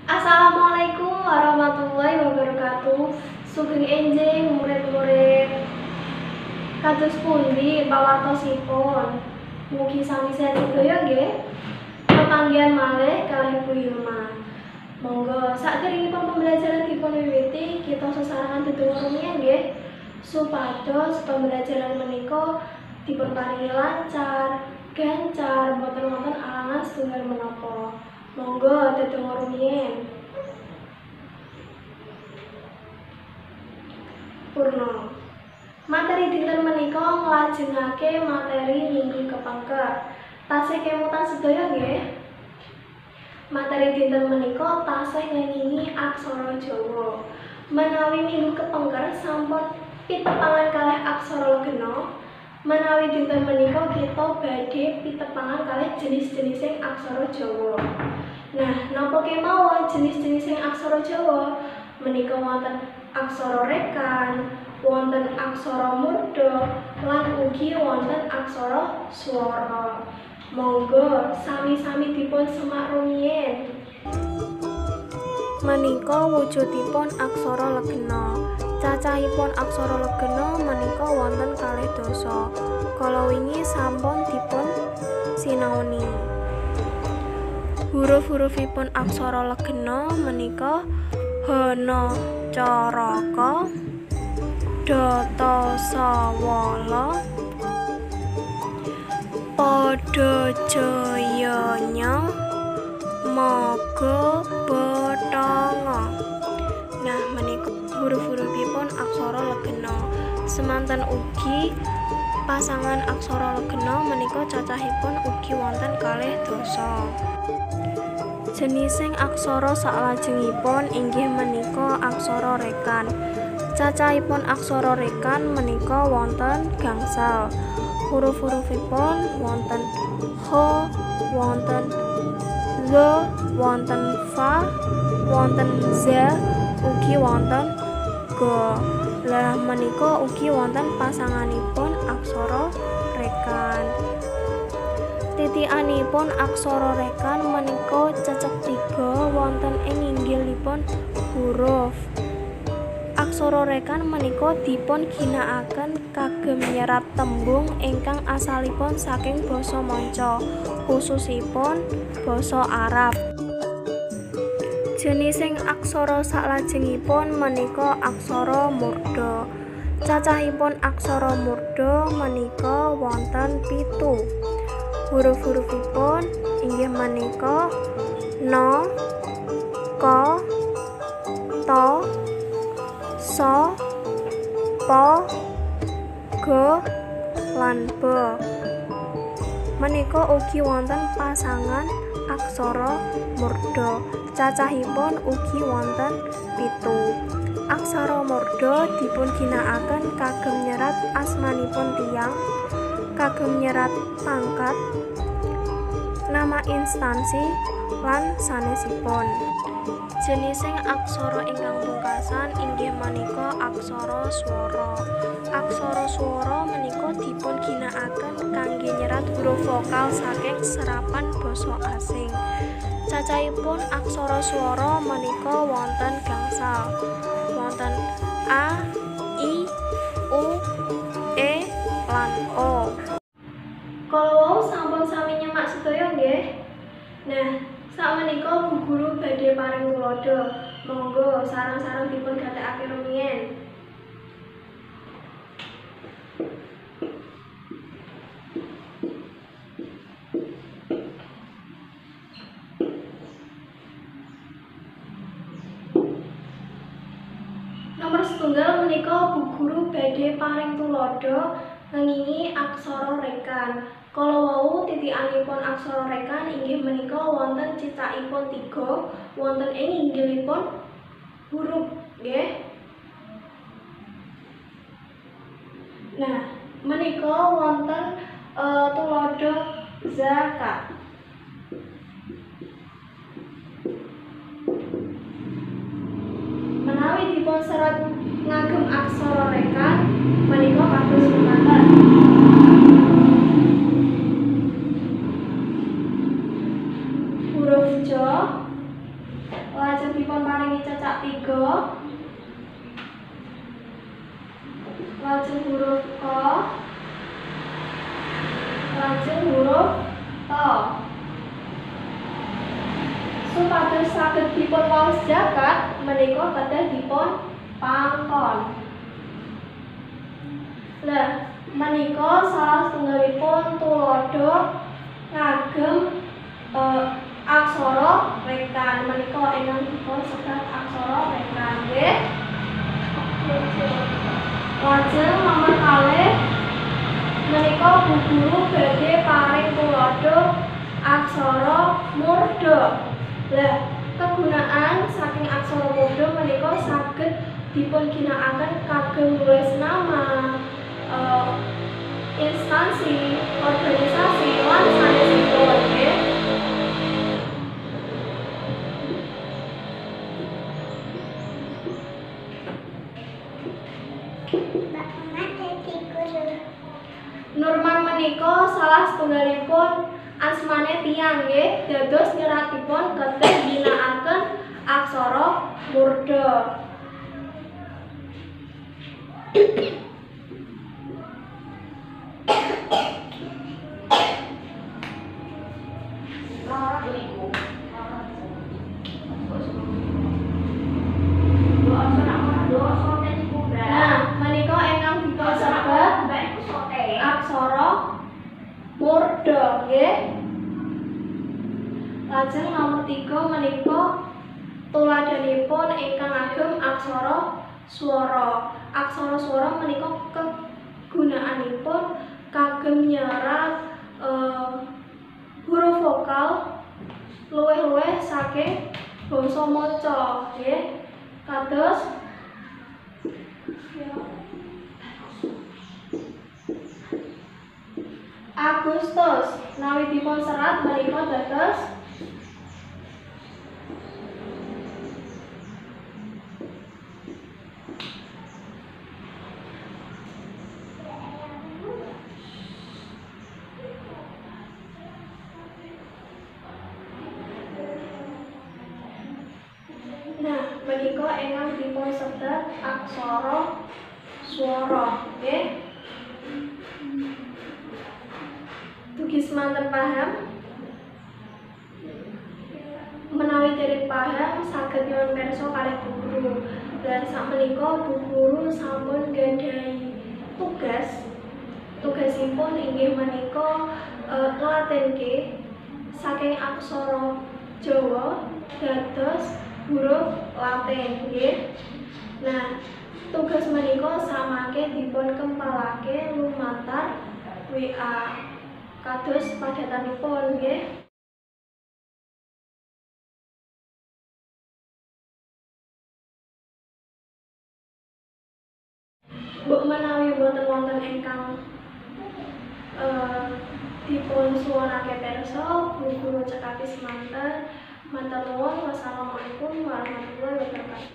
Assalamualaikum warahmatullahi wabarakatuh. Sugeng enjing murid-murid. Kados pundi pawartosipun? Mugi sami sehat sedaya nggih. Pepanggihan malih kalih Bu Hilma. Monggo sakderengipun pembelajaran dipun wiwiti, kita sesarengan dedonga rumiyin nggih, supados pembelajaran menika dipun paringi lancar, gancar, boten wonten alangan setunggal menapa. Monggo dedonga rumiyin. Purna. Materi dinten menika nglajengake materi minggu kepengker. Tasih kemutan sedaya nggih. Materi dinten menika tasih ngengingi aksara Jawa. Menawi minggu kepengker sampun pitepangan kalih aksara legena, menawi dinten menika kita badhe pitepangan kalih jenis-jenising aksara Jawa. Nah, napa kemawon jenis-jenising aksara Jawa? Menika wonten aksara rekan, wonten aksara murda, lan ugi wonten aksara swara. Monggo sami-sami dipun semak rumiyin. Menika wujudipun aksara legena. Cacahipun aksara legena menika wonten kalih dasa. Kala wingi sampun dipun sinaoni. Huruf-hurufipun aksara legena menika hana caraka, data sawala, pada jayanya, maga bathanga. Nah, menika huruf-hurufipun aksara legena. Semanten ugi pasangan aksara legena menika cacahipun ugi wonten kalih dasa. Jenising aksara saklajengipun inggih menika aksara rekan. Cacahipun aksara rekan menika wonten gangsal. Huruf-hurufipun wonten h, wonten z, wonten fa, wonten z, ugi wonten ga. Lah menika ugi wonten pasanganipun aksara rekan. Titikanipun aksara rekan menika cecek tiga wonten ing inggilipun huruf. Aksara rekan menika dipun ginakaken kagem nyerat tembung ingkang asalipun saking basa manca, khususipun basa Arab. Jenising aksara saklajengipun menika aksara murda. Cacahipun aksara murda menika wonten 7. Huruf-hurufipun inggih menika na, ka, ta, sa, pa, ga, lan ba. Menika ugi wonten pasangan aksara murda. Cacahipun ugi wonten 7. Aksara murda dipun ginakaken kagem nyerat asmanipun tiyang, kagem nyerat pangkat, nama instansi, lan sanesipun. Jenising aksara ingkang pungkasan inggih menika aksara swara. Aksara swara menika dipun ginakaken kangge nyerat huruf vokal saking serapan basa asing. Cacahipun aksara swara menika wonten gangsal. Wonten a, i, u, e, lan o. Kala wau sampun sami nyemak sedaya nggih. Nah, sakmenika Bu Guru badhe paring tuladha. Monggo sareng-sareng dipun gatekake rumiyin. Nomor setunggal menika Bu Guru badhe paring tuladha ngengingi aksara rekan. Kala wau titikanipun aksara rekan inggih menika wonten cicakipun 3, wonten ing inggilipun huruf nggih. Nah, menika wonten tuladha zakat. Menawi dipun serat ngagem aksara rekan menika kados mekaten. Huruf J, dipun paringi cecak 3. Lajeng huruf K, lajeng huruf T. Supados saged dipun waos jagat menika kedah dipun pangkon. Lah, menika salah setunggalipun tuladha ngagem aksara rekan. Menika ingkang dipun sebat aksara rekan nggih. Lajeng nomor kalih menika Bu Guru badhe paring tuladha aksara murda. Lah, kegunaan saking aksara murda menika saged dipun ginakaken kagem nulis nama, instansi, organisasi lan sanesipun nggih. Nurman menika salah setunggalipun asmane tiyang nggih, dados nyeratipun kedah ginakaken aksara murda. Nah, menika ingkang dipun sebat aksara murda nggih. Lajeng nomor 3 menika tuladhanipun ingkang agem aksara swara. Aksara swara menika kegunaanipun kagem nyerat huruf vokal luwih-luwih saking bangsa maca nggih. Kados Agustus nawi dipun serat menika dados Nah, menika ingkang dipun sebat aksara swara nggih. Dugi semanten paham? Menawi dereng paham saged nyuwun pirsa kalih Bu Guru. Lah sakmenika Bu Guru sampun gadhahi tugas. Tugasipun inggih menika nglatenke saking aksara Jawa dados huruf Latin nggih. Nah, tugas menika samangke dipun kempalake lumantar WA kados padatanipun nggih. Mbok menawi boten wonten ingkang dipun suwunake pirsa, Bu Guru cekapi semanten. Matur nuwun. Wassalamualaikum warahmatullahi wabarakatuh.